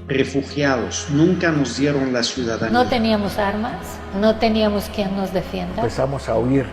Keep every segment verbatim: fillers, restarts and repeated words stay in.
Refugiados, nunca nos dieron la ciudadanía. No teníamos armas, no teníamos quien nos defienda. Empezamos a oir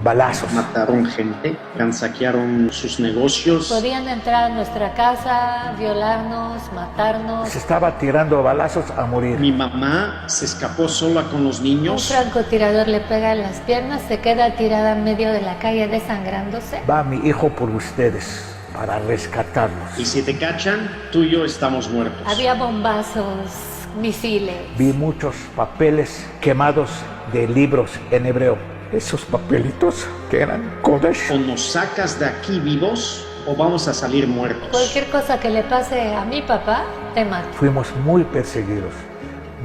balazos. Mataron gente, ransaquearon sus negocios. Podían entrar a nuestra casa, violarnos, matarnos. Se estaba tirando a balazos a morir. Mi mamá se escapó sola con los niños. Un francotirador le pega en las piernas, se queda tirada en medio de la calle desangrándose. Va mi hijo por ustedes para rescatarlos. Y si te cachan, tú y yo estamos muertos. Había bombazos, misiles. Vi muchos papeles quemados de libros en hebreo. Esos papelitos que eran kodesh. O nos sacas de aquí vivos o vamos a salir muertos. Cualquier cosa que le pase a mi papá, te mato. Fuimos muy perseguidos,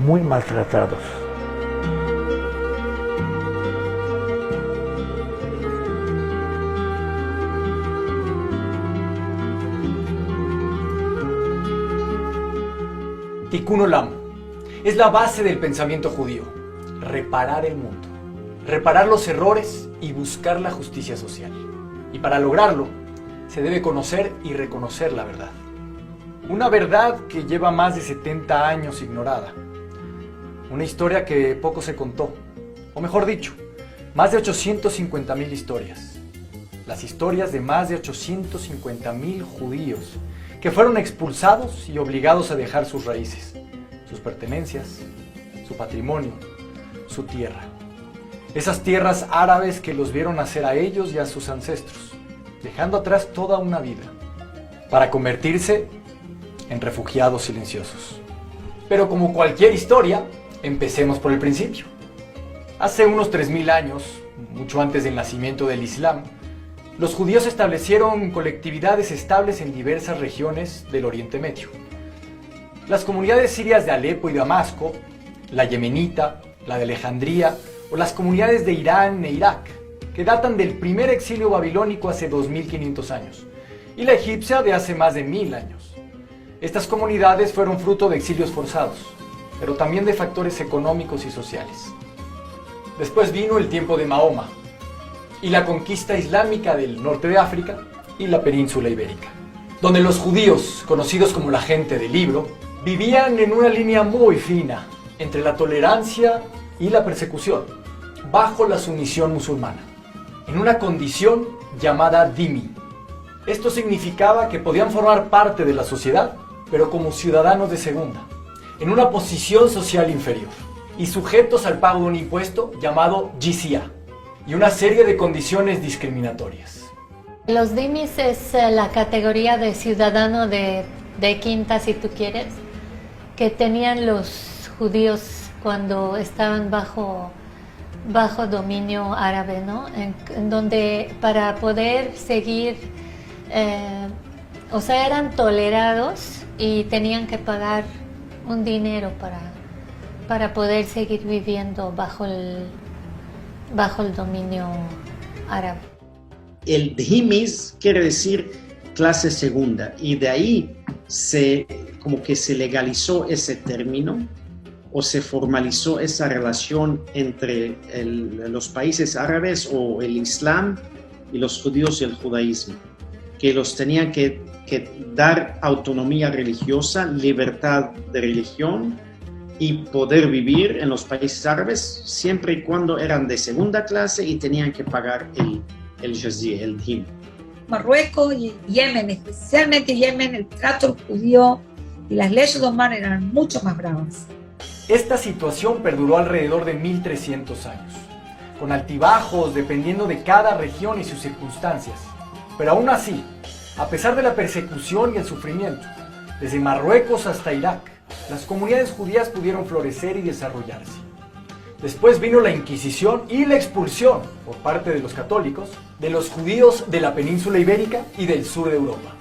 muy maltratados. Tikkun Olam es la base del pensamiento judío, reparar el mundo, reparar los errores y buscar la justicia social. Y para lograrlo, se debe conocer y reconocer la verdad. Una verdad que lleva más de setenta años ignorada. Una historia que poco se contó, o mejor dicho, más de ochocientos cincuenta mil historias. Las historias de más de ochocientos cincuenta mil judíos que fueron expulsados y obligados a dejar sus raíces, sus pertenencias, su patrimonio, su tierra. Esas tierras árabes que los vieron nacer a ellos y a sus ancestros, dejando atrás toda una vida, para convertirse en refugiados silenciosos. Pero como cualquier historia, empecemos por el principio. Hace unos tres mil años, mucho antes del nacimiento del Islam, los judíos establecieron colectividades estables en diversas regiones del Oriente Medio. Las comunidades sirias de Alepo y Damasco, la yemenita, la de Alejandría o las comunidades de Irán e Irak, que datan del primer exilio babilónico hace dos mil quinientos años, y la egipcia de hace más de mil años. Estas comunidades fueron fruto de exilios forzados, pero también de factores económicos y sociales. Después vino el tiempo de Mahoma y la conquista islámica del norte de África y la península ibérica, donde los judíos, conocidos como la gente del libro, vivían en una línea muy fina entre la tolerancia y la persecución, bajo la sumisión musulmana, en una condición llamada dhimmi. Esto significaba que podían formar parte de la sociedad, pero como ciudadanos de segunda, en una posición social inferior y sujetos al pago de un impuesto llamado jizya y una serie de condiciones discriminatorias. Los dhimmis es, eh, la categoría de ciudadano de, de quinta, si tú quieres, que tenían los judíos cuando estaban bajo, bajo dominio árabe, ¿no? En, en donde para poder seguir, eh, o sea, eran tolerados y tenían que pagar un dinero para, para poder seguir viviendo bajo el, bajo el dominio árabe. El dhimmis quiere decir clase segunda, y de ahí se, como que se legalizó ese término o se formalizó esa relación entre el, los países árabes o el Islam y los judíos y el judaísmo, que los tenían que, que dar autonomía religiosa, libertad de religión y poder vivir en los países árabes siempre y cuando eran de segunda clase y tenían que pagar el, el jizya, el dhimmi. Marruecos y Yemen, especialmente Yemen, el trato al judío y las leyes de Omán eran mucho más bravas. Esta situación perduró alrededor de mil trescientos años, con altibajos dependiendo de cada región y sus circunstancias. Pero aun así, a pesar de la persecución y el sufrimiento, desde Marruecos hasta Irak, las comunidades judías pudieron florecer y desarrollarse. Después vino la Inquisición y la expulsión, por parte de los católicos, de los judíos de la península ibérica y del sur de Europa,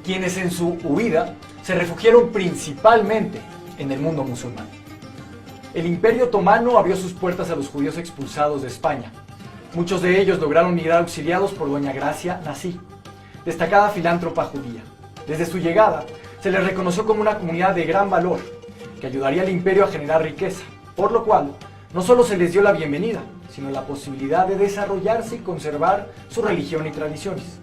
quienes en su huida se refugiaron principalmente en el mundo musulmán. El Imperio Otomano abrió sus puertas a los judíos expulsados de España. Muchos de ellos lograron migrar auxiliados por doña Gracia Nassy, destacada filántropa judía. Desde su llegada, se les reconoció como una comunidad de gran valor, que ayudaría al imperio a generar riqueza, por lo cual no solo se les dio la bienvenida, sino la posibilidad de desarrollarse y conservar su religión y tradiciones.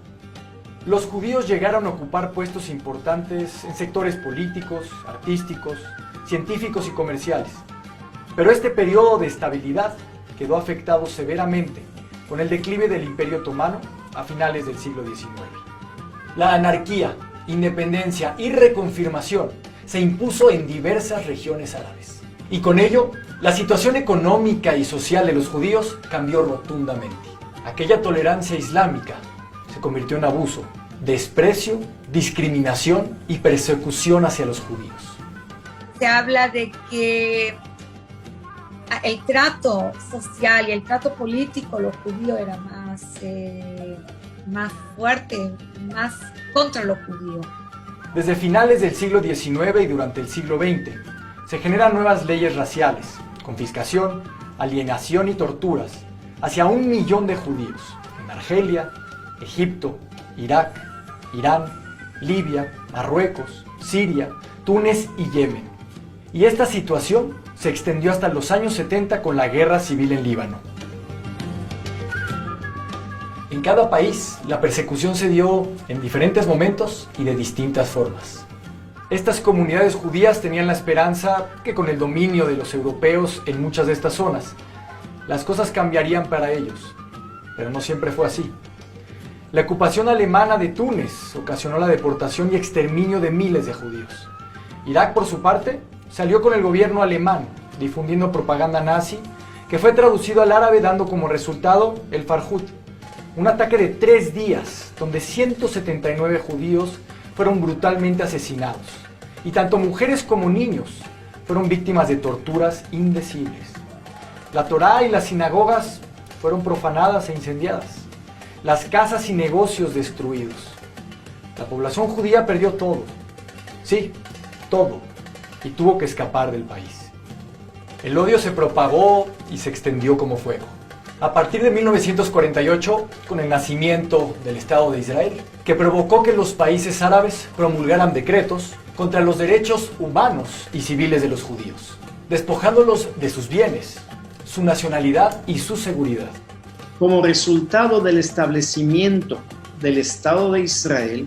Los judíos llegaron a ocupar puestos importantes en sectores políticos, artísticos, científicos y comerciales. Pero este periodo de estabilidad quedó afectado severamente con el declive del Imperio Otomano a finales del siglo diecinueve. La anarquía, independencia y reconfirmación se impuso en diversas regiones árabes. Y con ello, la situación económica y social de los judíos cambió rotundamente. Aquella tolerancia islámica se convirtió en abuso, desprecio, discriminación y persecución hacia los judíos. Se habla de que el trato social y el trato político, los judíos era más, eh, más fuerte, más contra los judíos. Desde finales del siglo diecinueve y durante el siglo veinte, se generan nuevas leyes raciales, confiscación, alienación y torturas hacia un millón de judíos en Argelia, Egipto, Irak, Irán, Libia, Marruecos, Siria, Túnez y Yemen. Y esta situación se extendió hasta los años setenta con la guerra civil en Líbano. En cada país, la persecución se dio en diferentes momentos y de distintas formas. Estas comunidades judías tenían la esperanza que con el dominio de los europeos en muchas de estas zonas, las cosas cambiarían para ellos, pero no siempre fue así. La ocupación alemana de Túnez ocasionó la deportación y exterminio de miles de judíos. Irak, por su parte, salió con el gobierno alemán, difundiendo propaganda nazi que fue traducido al árabe dando como resultado el Farhud, un ataque de tres días donde ciento setenta y nueve judíos fueron brutalmente asesinados, y tanto mujeres como niños fueron víctimas de torturas indecibles. La Torá y las sinagogas fueron profanadas e incendiadas, las casas y negocios destruidos. La población judía perdió todo, sí, todo, y tuvo que escapar del país. El odio se propagó y se extendió como fuego. A partir de mil novecientos cuarenta y ocho, con el nacimiento del Estado de Israel, que provocó que los países árabes promulgaran decretos contra los derechos humanos y civiles de los judíos, despojándolos de sus bienes, su nacionalidad y su seguridad. Como resultado del establecimiento del Estado de Israel,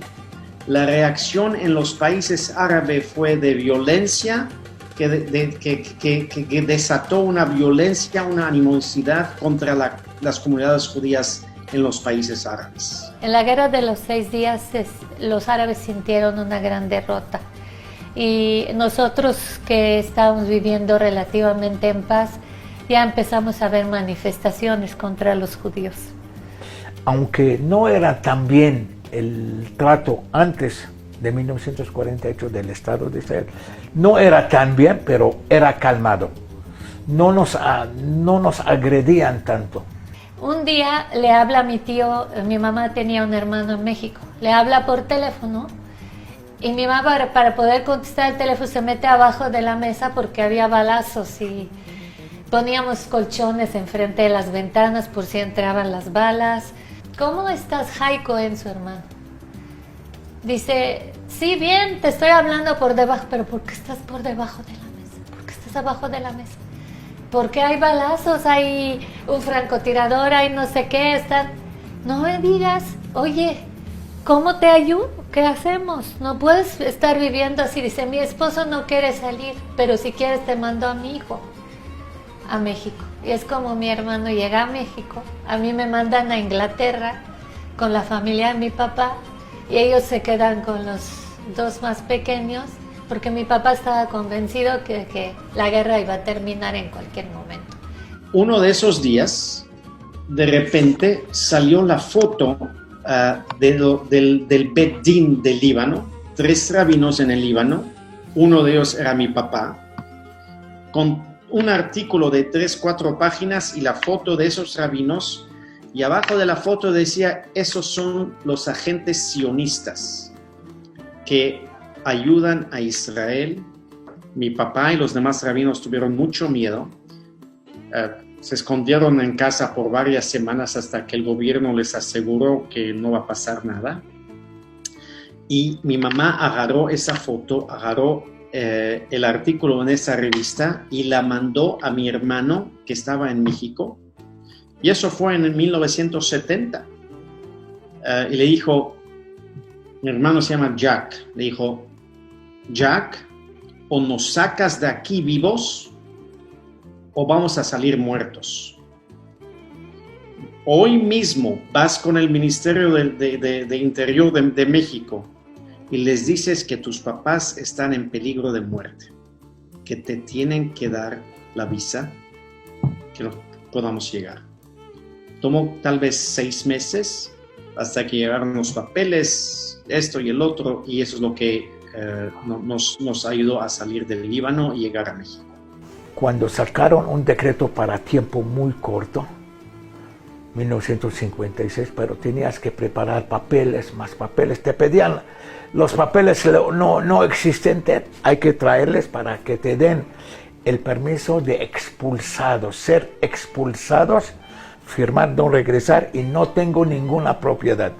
la reacción en los países árabes fue de violencia que, de, que, que, que, desató una violencia, una animosidad contra la, las comunidades judías en los países árabes. En la guerra de los seis días, los árabes sintieron una gran derrota. Y nosotros que estábamos viviendo relativamente en paz, ya empezamos a ver manifestaciones contra los judíos. Aunque no era tan bien el trato antes de mil novecientos cuarenta y ocho del Estado de Israel, no era tan bien, pero era calmado. No nos, no nos agredían tanto. Un día le habla mi tío, mi mamá tenía un hermano en México, le habla por teléfono y mi mamá para, para poder contestar el teléfono se mete abajo de la mesa porque había balazos y poníamos colchones enfrente de las ventanas por si entraban las balas. ¿Cómo estás, Haim Cohen, su hermano? Dice, sí, bien, te estoy hablando por debajo, pero ¿por qué estás por debajo de la mesa? ¿Por qué estás abajo de la mesa? Porque hay balazos, hay un francotirador, hay no sé qué, están... No me digas, oye, ¿cómo te ayudo? ¿Qué hacemos? No puedes estar viviendo así. Dice, mi esposo no quiere salir, pero si quieres te mando a mi hijo a México. Y es como mi hermano llega a México, a mí me mandan a Inglaterra con la familia de mi papá y ellos se quedan con los dos más pequeños porque mi papá estaba convencido que, que la guerra iba a terminar en cualquier momento. Uno de esos días, de repente salió la foto, ah, de lo, del, del Bet Din del Líbano, tres rabinos en el Líbano, uno de ellos era mi papá, con un artículo de tres, cuatro páginas y la foto de esos rabinos, y abajo de la foto decía, esos son los agentes sionistas que ayudan a Israel. Mi papá y los demás rabinos tuvieron mucho miedo. Eh, se escondieron en casa por varias semanas hasta que el gobierno les aseguró que no va a pasar nada. Y mi mamá agarró esa foto, agarró, eh, el artículo en esa revista y la mandó a mi hermano que estaba en México. Y eso fue en mil novecientos setenta. Eh, y le dijo, Mi hermano se yama Jack. Le dijo, Jack, o nos sakas de aki bivos o vamos a salir muertos. Oy mizmo vas kon el Ministerio de, de, de, de Interior de, de Mehiko i les dizes ke tus papas estan en peligro de muerte, ke te tienen ke dar la viza, ke no podamos yegar. Tomo tal vez seis mezes asta ke yegaron los papeles, esto i el otro, i esto es lo ke, e, no, nos, nos ayudo a salir del Livano i yegar a Mehiko. Kuando sakaron un dekreto para tiempo muy korto, mil novesientos sinkuenta i sesh, pero tenias ke preparar papeles, mas papeles. Te pedian los papeles, no, no eksisten, ay ke traerles para ke te den el permiso de ekspulsados, ser ekspulsados, firmar no regresar i no tengo ninguna propiedad.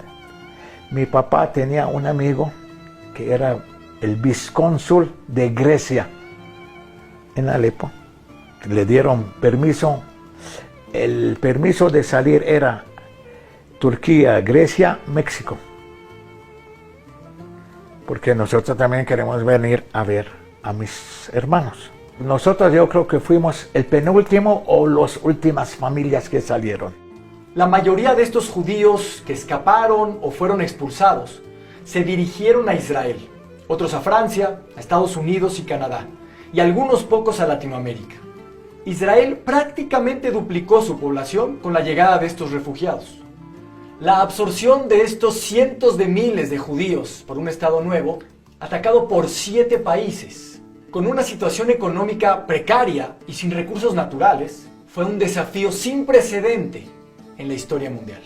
Mi papa tenia un amigo ke era el viskónsul de Gresia en Alepo. Le dieron permiso. El permiso de salir era Turkia, Gresia, Meksiko. Porke nosotros tambien keremos venir a ver a mis ermanos. Nosotros yo kreo ke fuimos el penultimo o las ultimas familyas ke salieron. La mayoría de estos judíos que escaparon o fueron expulsados se dirigieron a Israel, otros a Francia, a Estados Unidos y Canadá, y algunos pocos a Latinoamérica. Israel prácticamente duplicó su población con la llegada de estos refugiados. La absorción de estos cientos de miles de judíos por un Estado nuevo, atacado por siete países, con una situación económica precaria y sin recursos naturales, fue un desafío sin precedente en la historia mundial.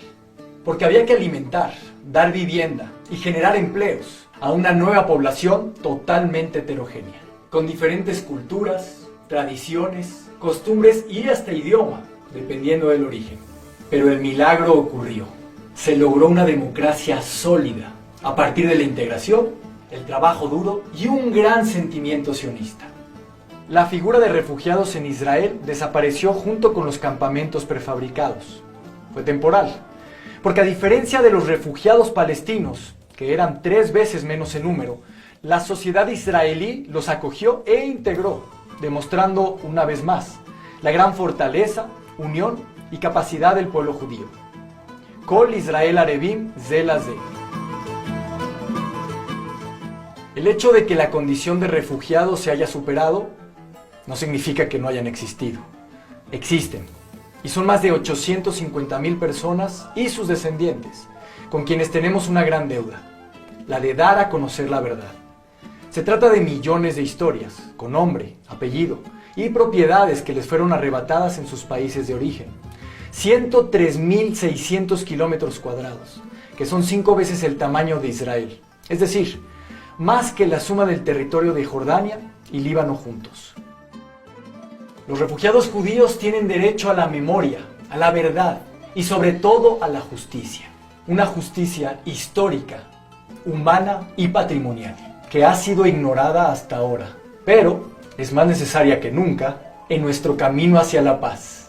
Porque había que alimentar, dar vivienda y generar empleos a una nueva población totalmente heterogénea, con diferentes culturas, tradiciones, costumbres y hasta idioma, dependiendo del origen. Pero el milagro ocurrió. Se logró una democracia sólida a partir de la integración, el trabajo duro y un gran sentimiento sionista. La figura de refugiados en Israel desapareció junto con los campamentos prefabricados. Fue temporal, porque a diferencia de los refugiados palestinos, que eran tres veces menos en número, la sociedad israelí los acogió e integró, demostrando una vez más la gran fortaleza, unión y capacidad del pueblo judío. Kol Israel Arevim Ze Laze. El hecho de que la condición de refugiado se haya superado no significa que no hayan existido. Existen. Y son más de ochocientos cincuenta mil personas y sus descendientes, con quienes tenemos una gran deuda, la de dar a conocer la verdad. Se trata de millones de historias, con nombre, apellido y propiedades que les fueron arrebatadas en sus países de origen. Ciento tres mil seiscientos kilómetros cuadrados, que son cinco veces el tamaño de Israel. Es decir, más que la suma del territorio de Jordania y Líbano juntos. Los refugiados judíos tienen derecho a la memoria, a la verdad y sobre todo a la justicia. Una justicia histórica, humana y patrimonial, que ha sido ignorada hasta ahora, pero es más necesaria que nunca en nuestro camino hacia la paz.